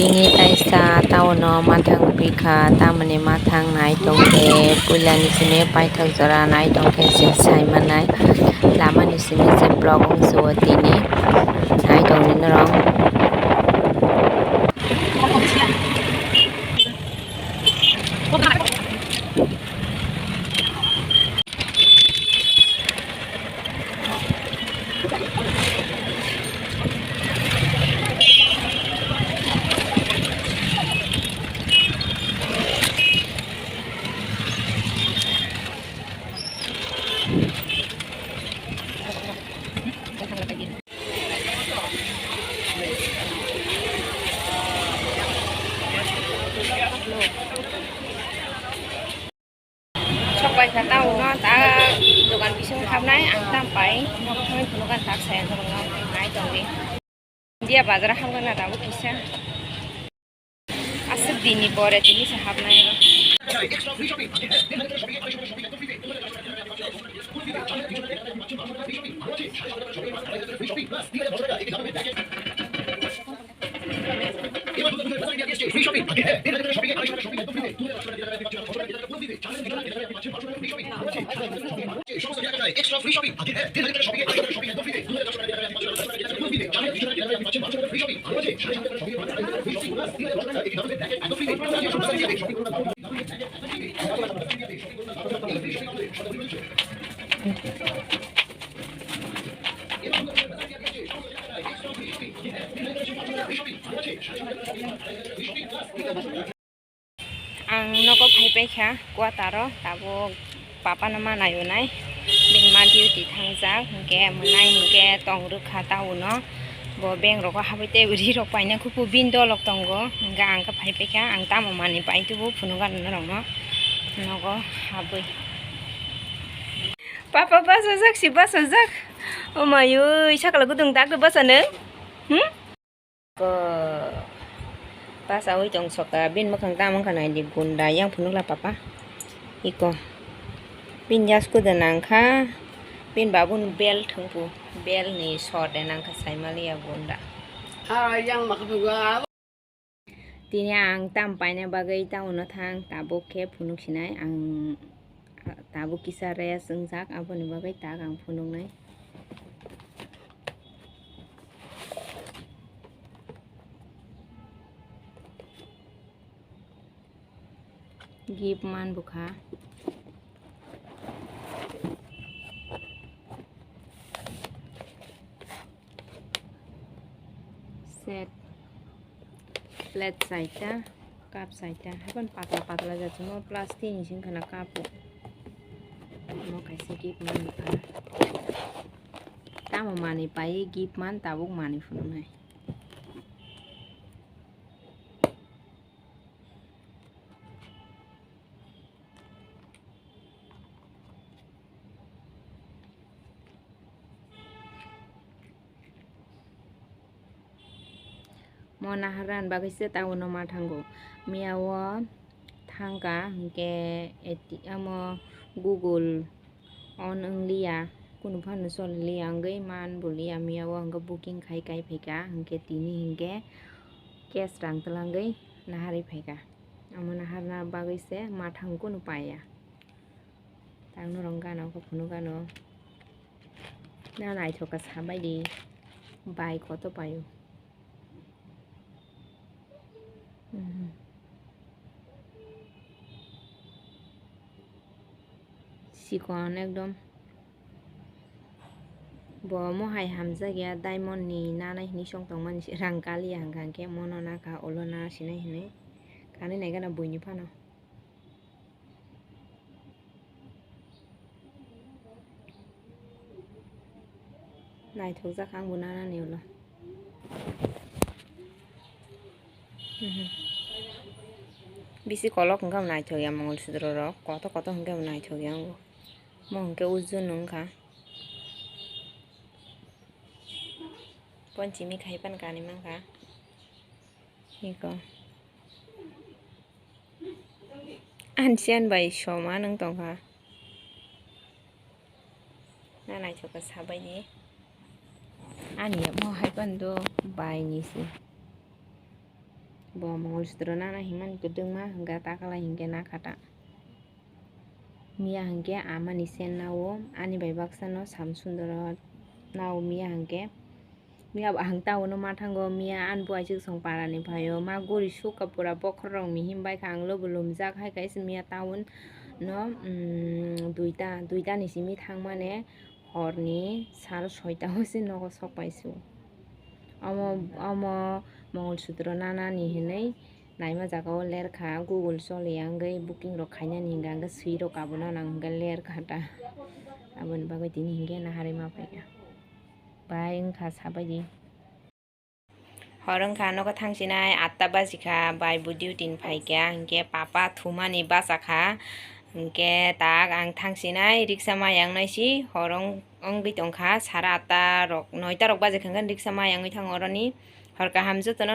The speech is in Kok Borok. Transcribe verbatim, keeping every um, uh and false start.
Bini taisa town o mathang pika, tamoni mathang nai tongkhe, puilani simi paithak jora nai tongkhe se sai manai. Lamani simi se vlog wngsuo tini nai tongdi norok. Sok bai kha town no ta dogan bisingo habnai, ang tam pai nok thangwi phunukha tak saya norokno nai tongdi. India bazar o habgana tabuk kisa. Aswk dinni pore tini se habnai oro. Ang nogo phai paikha quarter o, tabuk papa no ma naio nai, bini ma duty thangjak, hinkhe mwnai hinkhe tong rwkha town o, bo bank rogo habwi tei ri rok paina kuphur bini dolok tongo, hinkhe ang khe phai paikha, ang tamo manwi pai tubu phunukha norokno nogo habwi. Papa bachajak si bachajak, o mayui sakalo gudung dak bachano, hmm? Ko bachaui tong soka, bini mwkhang tamo wngkha naidi gunda, yang phunukla papa. Iko. Bini yasku de nangkha, bini babuni bel thwngpu, bel ni sor de nangkha saimaliya gunda. Ah, yang makha phunukha. Tini ang tam paina bagwi town o thang, tabuk khe phunuk sinai ang. Tabuk kisa rest wngjak, aboni bagwi tak ang phunuknai. Gift man bwkha. Set. Plate saita, cup saita. Haikhe patla patla jat simo plastic ni sing khana cup o. Omo kaisa gift man bwkha. Tamo manwi pai gift man tabuk manwi phunuknai. Mo nahar rani bagwi se town o ma thango. Miya o thangkha hinkhe eti-, amo Google on wngliya, kunu phano choliliya wngwi man buliya. Miya o hwnkhe booking khai kai phaikha, hinkhe tini hinkhe cash rang twlangwi naharwi phaikha. Omo naharna bagwi se mathang kunu paiya. Tang norok gana khe phunuk gano. Na naithok khe sabai di. Bai koto paio. Mhm. Sikon ekdom. Bo mohai hamjakya diamond ni nanai hinwi song tongmani se rang kaliya hwnkha hwnkhe mono nakha ulo na sinai hinwi kanwi naikhe na buini phano. Naithokjak ang bo nanani ulo. Mhm. Bisi kolok hwnkhe bo naithokya Mongol Sudro rok, koto koto hwnkhe bo naithokya ang bo. Mo hwnkhe ujunu wngkha. Ponchimi khai pan kanwi mankha. Iko. Ansiyan bai soma nung tongkha. Na naithok khe sabai ni. Ani mo hai pan do bai ni si. Bo Mongol Sutro nana himani kwdwngma hwnkha, takhwlai hinkhe nakha ta. Miya hinkhe amani sen nao, ani bai baksano Samsundoro nao miya hinkhe. Miya bo ang town-o ma thango, miya ani buai chwksong parani phaio, ma guri sukha pura bokhorok mihim bai kha, ang lobo lumjak hai kaisa miya town no, mm, duita, duita ni simi thangmani horni sal soita o se nogo sok pai su. Omo, omo Mongol Sutro nanani hinwi naima jaga o ler kha, Google choli ya wngwi booking rok khainani hinkha, hinkhe swi rok abono nang hinkhe ler kha ta. Aboni bagwi tini hinkhe naharwi ma phaikha. Bai wngkha sabaidi. Hor wngkha nogo thangsinai atta baji kha, bai bo duty ni phaikha, hinkhe papa thumani bacha kha, hinkhe tak ang thangsinai riksa ma yangnai si, hor wng-, wngwi tongkha sara atta rok, noita rok baji kha hinkhe riksa ma yangwi thango oroni. Hor kaham jotono.